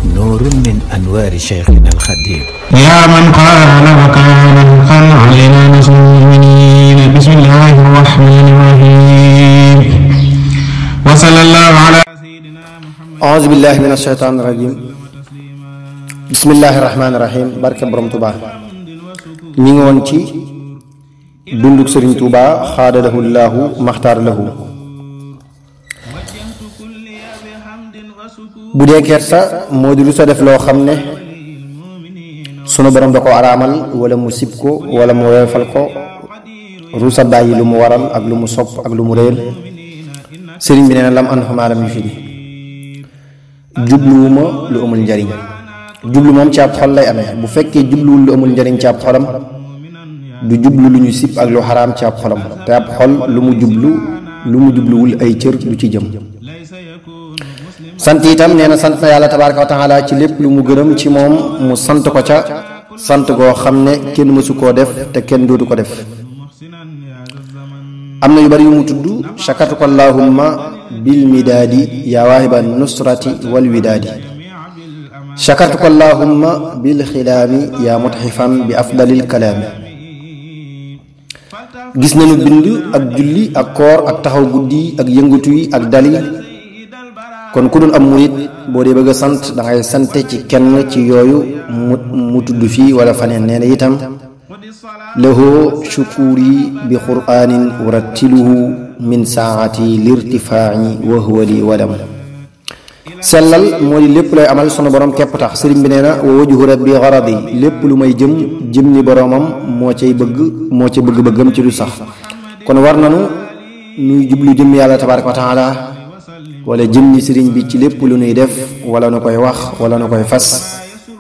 نور من أنوار شيخنا الخديم يا من قال وكان حقا علينا نصر المؤمنين بسم الله الرحمن الرحيم وصلى الله على سيدنا محمد أعوذ بالله من الشيطان الرجيم بسم الله الرحمن الرحيم barke borom Touba ñi ngi woon ci dunduk Serigne Touba xaadalahu llaahu maxtaar lahu bu dee kersa moo di lu sa def loo xam ne sunu borom da ko araamal wala mu sib ko wala mu woyofal ko rusa bàyyi lu mu waral ak lu mu sopp ak lu mu réel sëriñ bi nee na lam an xamaaram yu firi jubluwuma lu amul njariñ jublu moom ci ab xol lay amee bu fekkee jubluwul lu amul njariñ ci ab xolam du jublu lu ñu sib ak lu xaraam ci ab xolam te ab xol lu mu jubluwul ay cër du ci jëm sant itam nee na sant na yàlla tabaaraka wa taala ci lépp lu mu gërëm ci moom mu sant ko ca sant goo xam ne kenn mësu koo def te kenn dootu ko def am na yu bari yu mu tudd shakatuka allahumma bil midaadi yaa waahiba nusrati wal widaadi shakatuka allahumma bil xilaami yaa mutaxifan bi afdalil kalaami gis nañu bind ak julli ak koor ak taxaw guddi ak yëngatu yi ak dali kon ku doon am murit boo dee bëgg a sant dangay sante ci kenn ci yooyu mu tudd fii wala faneen nee na itam lahu shukuri bi qur'anin urattiluhu min saati lirtifaa'i wa huwa li walam sellal moo di lépp lay amal sunu borom képp tax sëriñ bi nee na wa wajhu rabbi garadi lépp lu may jëm ni boromam moo ca bëgg-bëggam ci lu sax kon war nanu nuy jublu jëm yàlla tabaraka wa taala wala jëm ni sëriñ bi ci lépp lu nuy def wala nu koy wax wala nu koy fas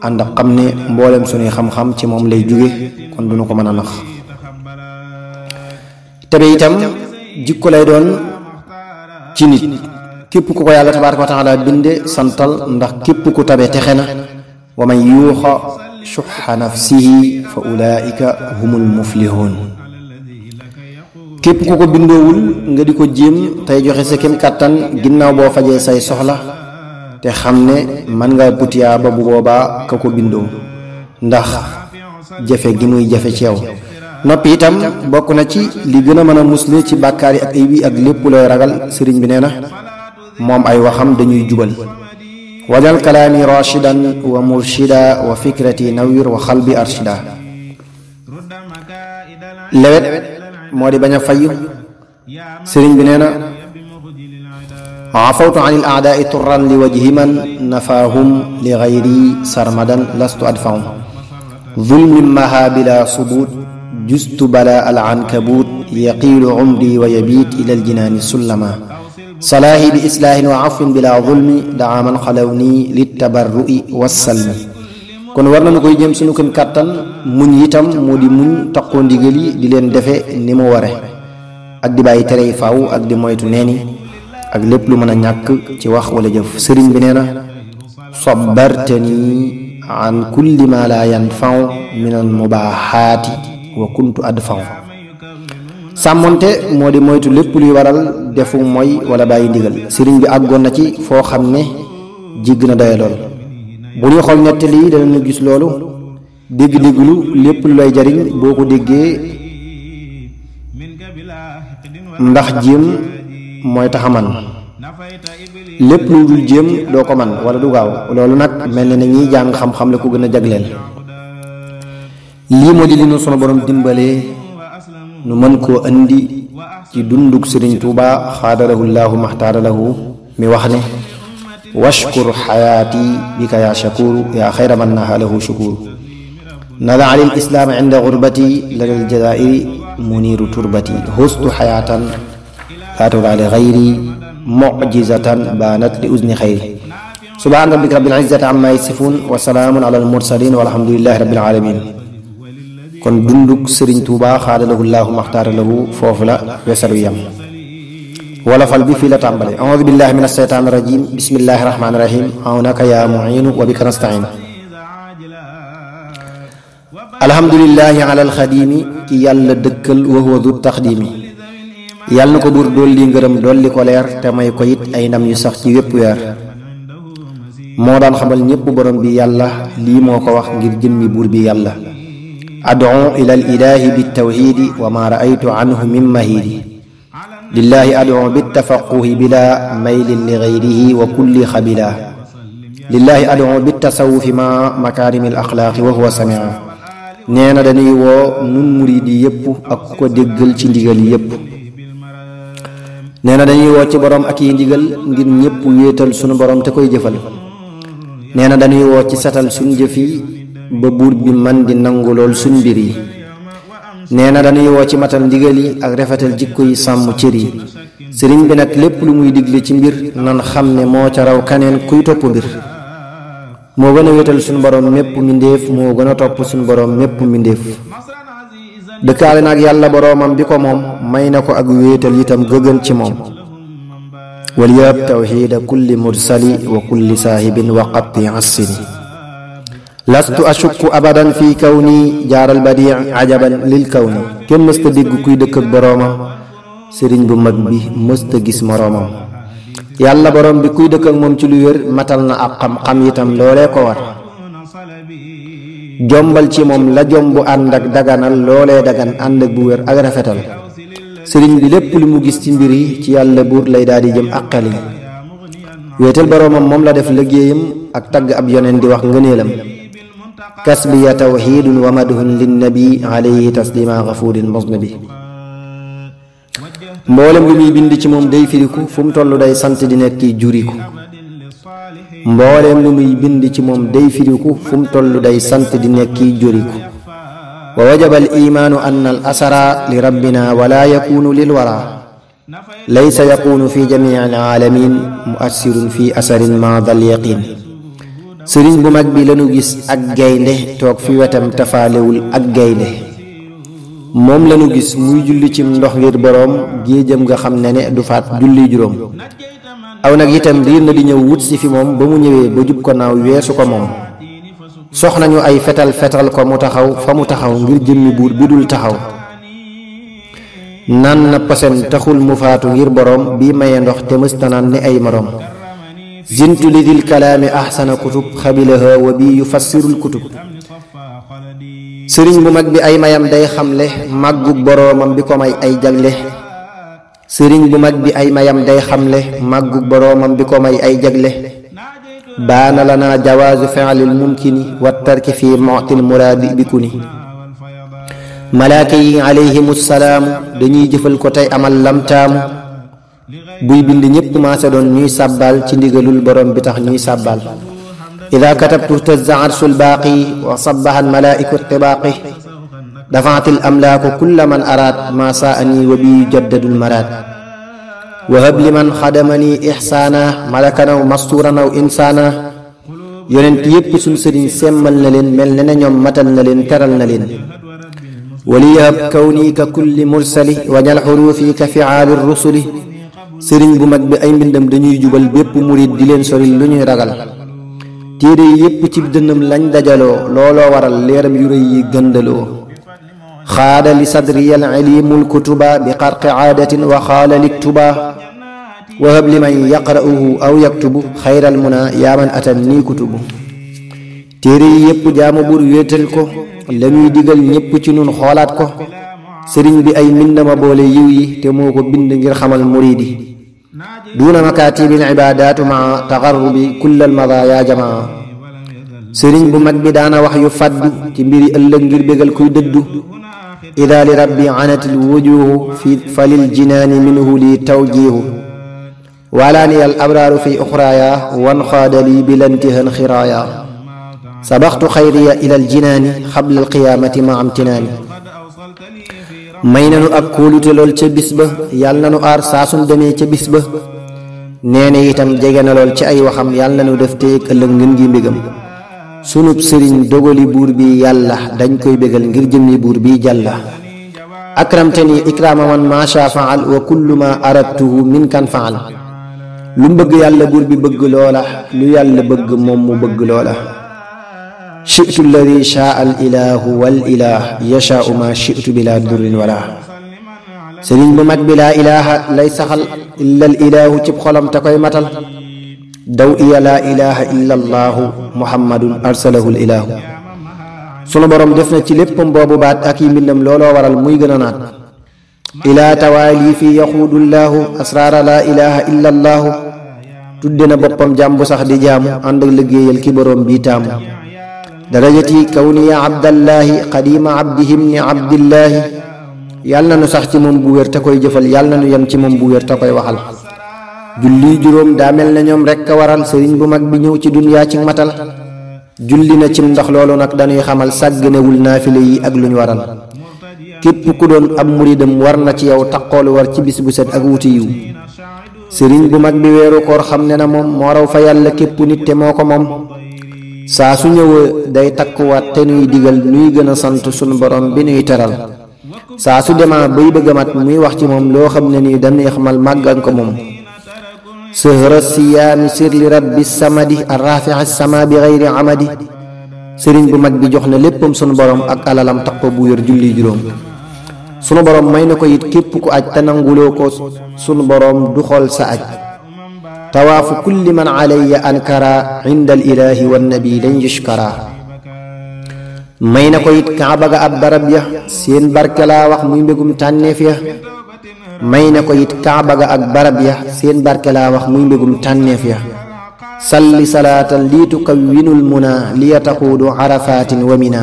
ànd ak xam ne mboolem sunuy xam-xam ci moom lay jóge kon du nu ko mën a nax tabe itam jikko lay doon ci nit képp ku ko yàlla tabaaraka wa taala binde santal ndax képp ku tabe texe na wa man yuuxa shuxa nafsihi fa ulaika humul muflihun képp ku ko bindoowul nga di ko jéem tey joxe sa kem kàttan ginnaaw boo fajee say soxla te xam ne mën nga butiyaa ba bu boobaa ka ko bindoo ndax jafe gi muy jafe ci yow noppi itam bokk na ci li gën a mën a musle ci bàkkaar yi ak ay wi ak lépp looy ragal sëriñ bi nee na moom ay waxam dañuy jubal wajal kalaami rashidan wa murshida wa fikrati nawir wa xalbi arshida lewet moo di bañ a fayu sëriñ bi nee na afawtu an il aadaai turran li wajhi man nafaahum li gayri sarmadan lastu adfahum zulmi maha bila subut justu bala al ankabut yaqiilu umri wa yabiit ila al jinaani sullama salaahi bi islaahin wa afwin bila zulmi daa man xalaw nii littabarru'i wassalmi kon war nañu koy jëm suñu kën kàttan muñ itam moo di muñ taqoo ndigal yi di leen defe ni mu ware ak di bàyyi tere yi faaw ak di moytu neeni ak lépp lu mën a ñàkk ci wax wala jëf sëriñ bi nee na sabartani an kulli ma la yanfau min al mubahaati wa kuntu adfau sàmmonte moo di moytu lépp luy waral defu mooy wala bàyyi ndigal sëriñ bi àggoon na ci foo xam ne jégg na doye lool bu ñuy xool nettali yi danañu gis loolu dégg-dégglu lépp lu lay jariñ boo ko déggee ndax jéem mooy tax a man lépp lu dul jéem doo ko man wala du gaaw loolu nag mel na ne ñiy jàng xam-xam la ko gën a jagleel lii moo di li nu sunu borom dimbalee nu mën koo andi ci dunduk sëriñ Tuuba xaadalahu llaahu maxtaaralahu mi wax ne washkur xayaati bika yaa shakuru yaa xayra man naha lahu shukuru nala ali lislaam inda gurbati lada aljazairi muniru turbati hustu xayaatan laa tura li gayri mucjizatan baanat li uzni xayri subhaan rabbika rabbil izzati amma yasifun wa salaamun ala almursalin walhamdulillahi rabbil alamin kon dunduk sëriñ Tuuba xaadalahu llaahu maxtaaralahu foofu la wesalu yam wala fal bi fii la tàmbale audu billahi min asheytaan irajim bismillahi rahmaani rahim awnaka ya muinu wa bika nastain alhamdulillahi ala alxadimi ki yàlla dëkkal wa huwa du taxdimi yàlla na ko buur dolli ngërëm dolli ko leer te may ko it ay ndam yu sax ci wépp weer moo daan xamal ñépp borom bi yàlla lii moo ko wax ngir jëmmi buur bi yàlla ad'u ila al ilahi bittawhidi wa ma ra'aytu anhu min mahidi lillahi ad'u bittafaquhi bila maylin li ghayrihi wa kulli xabila lillahi ad'u bittasawufi ma makarimi al axlaaqi wa huwa samia nee na dañuy woo nun muridi yépp ak ko déggal ci ndigal yépp nee na dañuy woo ci borom ak yi ndigal ngir ñépp wéetal sunu borom te koy jëfal nee na dañuy woo ci satal suñ jëf yi ba buur bi man di nangu lool suñ mbir yi nee na dañuy woo ci matal ndigal yi ak rafetal jikko yi sàmm cër yi sëriñ bi nag lépp lu muy digle ci mbir nan xam ne moo ca raw kaneen kuy topp mbir moo gën a wéetal suñ borom mépp mbindéef moo gën a topp suñ borom mépp mbindéef dëkkaale nag yàlla boroomam bi ko moom may na ko ak wéetal itam gëgën ci moom waliyab tawxiida kulli mursali wa kulli saahibin wa qatti assini lastu ashukku abadan fi kawni jaaral badi ajaban lil kawni kenn mësta dégg kuy dëkk ak boroomam sëriñ bu mag bi mësta gis moroomam yàlla borom bi kuy dëkk ak moom ci lu wér matal na ak xam-xam itam loolee ko war jombal ci moom la jombu ànd ak daganal loolee dagan ànd ak bu wér ak rafetal sëriñ bi lépp lu mu gis ci mbir yi ci yàlla buur lay daal di jëm ak xel yi wéetal boroomam moom la def liggéeyam ak tagg ab yoneen di wax ngëneelam kasbiya tawxiidun wa madhun linnabi alayhi taslima gafuurin musnabi mboolem lu muy bind ci moom day firiku fu mu toll day sant di nekk kiy juriku mbooleem lu muy bind ci moom day firiku fu mu toll day sant di nekk kiy juriku wa wajaba al imaanu anna al asara li rabbina wala yakunu lil wara laysa yakunu fi jamii al alamin muassirun fi asarin ma dal yaqin sëriñ bu mag bi lanu gis ak gaynde toog fi wetam tafaalewul ak gaynde moom lanu gis muy julli cim ndox ngir boroom géejam nga xam ne du faat julli juróom aw nag itam riir na di ñëw wut si fi moom ba mu ñëwee ba jub ko naaw weesu ko moom sox nañu ay fetal ko mu taxaw fa mu taxaw ngir jëmmi buur bi dul taxaw naan na posen taxul mu faatu ngir boroom bii maye ndox te mëstanaan ni ay moroom zintu li dil kalaami ahsana kutub xabilaha wa bi yufassirul kutub sëriñ bu mag bi ay mayam day xamle màggug boroomam bi ko may ay jagle sëriñ bu mag bi ay mayam day xamle màggug boroomam bi ko may ay jagle baana lana jawaazu fi'lil mumkini wa tarki fi mu'til muraadi bikuni malaaka yi alayhimu salaamu dañuy jëfal ko tey amal lamtaamu buy bind ñépp maase doon ñuy sàbbaal ci ndigalul borom bi tax ñuy sàbbaal ida katabtu tazza arsul baaqi wa sabbaha al malaa'iku tibaaqi dafaatil amlaaku kulla man araad ma saa'ani wa bi yujaddadul maraad wa hab liman xadamani ixsaana malakan aw mastuuran aw insaana yonent yépp suñ sëriñ semmal na leen mel ne ñoom matal na leen teral na leen waliyahab kawni ka kulli mursali wañal xuruufi ka fiaali rusuli sëriñ bu mag bi ay mbindam dañuy jubal bépp murit di leen soril lu ñuy ragal téere yi yépp ci dënnam lañ dajaloo looloo waral leeram yu rëy yi gëndaloo xaada li sadriyal ilimul kutuba bi xarqi aadatin wa xaala liktuba wahab liman yaqra'uhu aw yaktubu xayral muna yaaman atan nii kutubu téere yi yépp jaamu buur wéetal ko la ñuy digal ñépp ci nun xoolaat ko sëriñ bi ay mbindama boole yiw yi te moo ko bind ngir xamal muridi duuna makaatibil ibaadaatu maa taxarrubi kullal madaaya jamaa sëriñ bu mag bi daana wax yu faddu ci mbiri ëllëg ngir bégal kuy dëddu ida li rabbi anatil wujuhu fi falil jinaani minhu li tawjihu walaaniyal abraaru fi uxraaya wan xaadali bilantihan xiraaya sabaxtu xayriya ilal jinaani xabla alqiyaamati ma amtinaani may nanu ak kóolute lool ca bis ba yàlla nanu aar saa suñ demee ca bis ba nee na itam jege na lool ci ay waxam yàlla nanu def teeg ëllëg ngeen gi mbégam sunub sëriñ dogali buur bi yàlla dañ koy bégal ngir jëmmi buur bi jàlla akramtani ikraama man maasha faal wa kullu ma aradtuhu min kan faal lu bëgg yàlla buur bi bëgg loola lu yàlla bëgg moom mu bëgg loola shi'tu alladi shaa al ilahu wal ilah yashaa'u ma shi'tu bila durrin wala sëriñ bu mag bi laa ilaha lay saxal illa al ilahu cib xolam te koy matal daw iya laa ilaha illa allahu muhammadun arsalahu l ilahu sunu borom def na ci léppam boobu baat ak yi mbindam looloo waral muy gën a naat ilaa tawaali fi yaxuudullahu asraara laa ilaha illa allahu tudde na boppam jaam bu sax di jaamu ànd ak liggéeyal ki borom bii taamu darajati kawniya abdallahi qadima abdihim ni abdillahi yàlla na nu sax ci moom bu wér te koy jëfal yàlla na nu yem ci moom bu wér te koy waxal julli juróom daa mel na ñoom rekk a waral sëriñ bu mag bi ñëw ci dunyaa ci matal julli na cim ndox loolu nag dañuy xamal sàgganewul naafile yi ak luñ waral képp ku doon ab muridam war na ci yow taqoolu war ci bis bu set ak wuti yiw sëriñ bu mag bi weeru koor xam ne na moom moo raw fa yàlla képp nit te moo ko moom saa su ñëwee day takkuwaat te nuy digal nuy gën a sant sunu borom bi nuy teral saa su demaa bay bëgg a mat muy wax ci moom loo xam ne nii dañuy xamal màggan ko moom sëhra siyaami sirli rabbi samadi arrafii sama bi xayri amadi sëriñ bu mag bi jox na léppam sunu borom ak alalam tax ko bu wér julli juróom sunu borom may na ko it képp ku aj te nanguloo ko sunu borom du xool sa aj tawaafu kulli man alayya ankara inda al ilahi wannabi dañ yushkara may na ko it kaaba ga ab barab ya seen barke laa wax muy mbégum tànneef ya may na ko it kaaba ga ak barab ya seen barke laa wax muy mbégum tànneef ya salli salaatan lii tukawwinul muna liya taquudu arafatin wa mina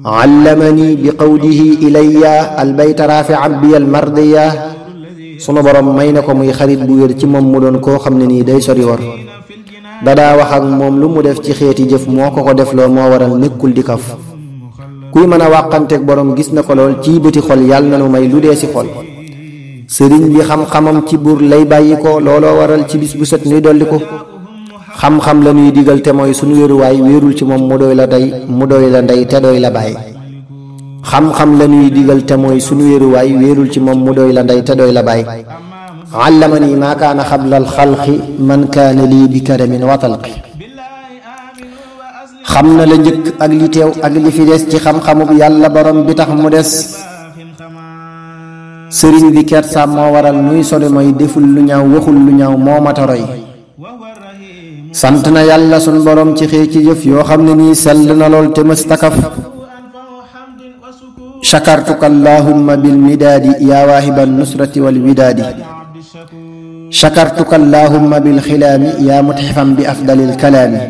allamani bi qawlihi ilayya albayta rafian bi almardiya sunu borom may na ko muy xarit bu wér ci moom mu doon koo xam ne nii day sori war dadaa wax ak moom lu mu def ci xeeti jëf moo ko def loo moo waral nekkul di kaf kuy mën a wàqanteeg borom gis na ko lool ciy bëti xol yàlla na nu may lu dee si xol sëriñ bi xam-xamam ci buur lay bàyyi ko looloo waral ci bis bu set nuy dolli ko xam-xam la ñuy digal te mooy sunu wéeruwaay wéerul ci moom mu doy la ndey te doy la baay xam-xam la ñuy digal te mooy sunu wéeruwaay wéerul ci moom mu doy la ndey te doy la baay allamani maa kaana xabla alxalqi man kaana lii bi karamin wa talqi xam na la njëkk ak li teew ak li fi des ci xam-xamub yàlla borom bi tax mu des sëriñ bi kersaam moo waral nuy sori mooy deful lu ñaaw waxul lu ñaaw moo matoroy sant na yàlla sun borom ci xëy ci jëf yoo xam ne nii sell na lool te mëstakaf shakartuka allahumma bil midaadi yaa waahiban nusrati wal widaadi shakartuka allahumma bil xilaami yaa mutxifan bi afdalil kalaami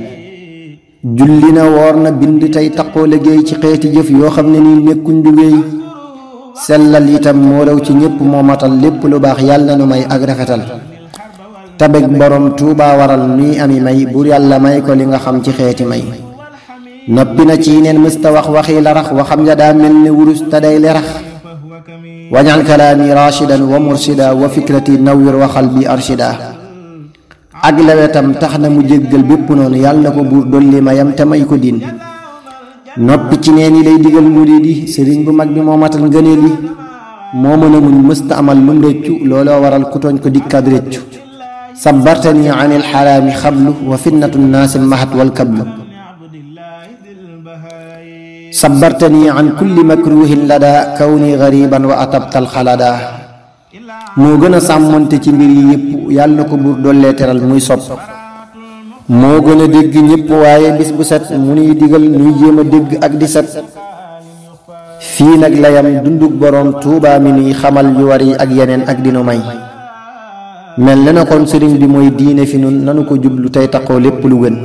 julli na woor na bind tey taqoo liggéey ci xeeti jëf yoo xam ne nii nekkuñ du wéy sellal itam moo raw ci ñépp moo matal lépp lu baax yàlla na nu may ak rafetal tabeg borom tuuba waral nuy ami may bur yàlla may ko li nga xam ci xeeti may noppi na ci neen mësta wax waxi la rax waxam ja daa mel ne wurus te day lerax wañal kalaami rashidan wa mursida wa fikrati nawwir wa xalbi arshida ak lewetam tax na mu jéggal bépp noonu yàlla na ko buur dolli mayam te may ko din noppi ci neen yi lay digal murid yi sëriñ bu mag bi moo matal ngëneel yi moo mën a muñ mësta amal lum réccu looloo waral ku tooñ ko dikkaat réccu sabbartani an ilxaraami xablu wa fitnatu nnaasi mahat walkablu sabbartani an kulli makruhin lada kawni gariban wa atabtal xalada moo gën a sàmmonte ci mbir yi yépp yàlla na ko buur dollee teral muy sopp moo gën a dégg ñépp waaye bis bu set mu nuy digal nuy jéem a dégg ak di set fii nag layam dundug boroom tuubaa mi nuy xamal yu war yi ak yeneen ak dinu may mel na kon sëriñ bi mooy diine fi nun nanu ko jublu tey taqoo lépp lu gën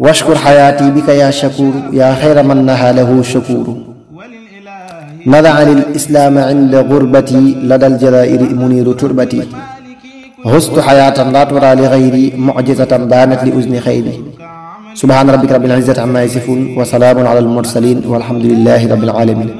washkur xayaati bika yaa shakuru yaa xayra man naha lahu shakuru nadaa lil islaama inda gurbati ladal jalaa'iri muniiru turbati xustu xayaatan laa turaa li xayri mucjizatan baanat li uzni xayri subhaana rabbika rabbil izzati ammaa yasifuun wa salaamun alal mursaliin walhamdulillaahi rabbil aalamiin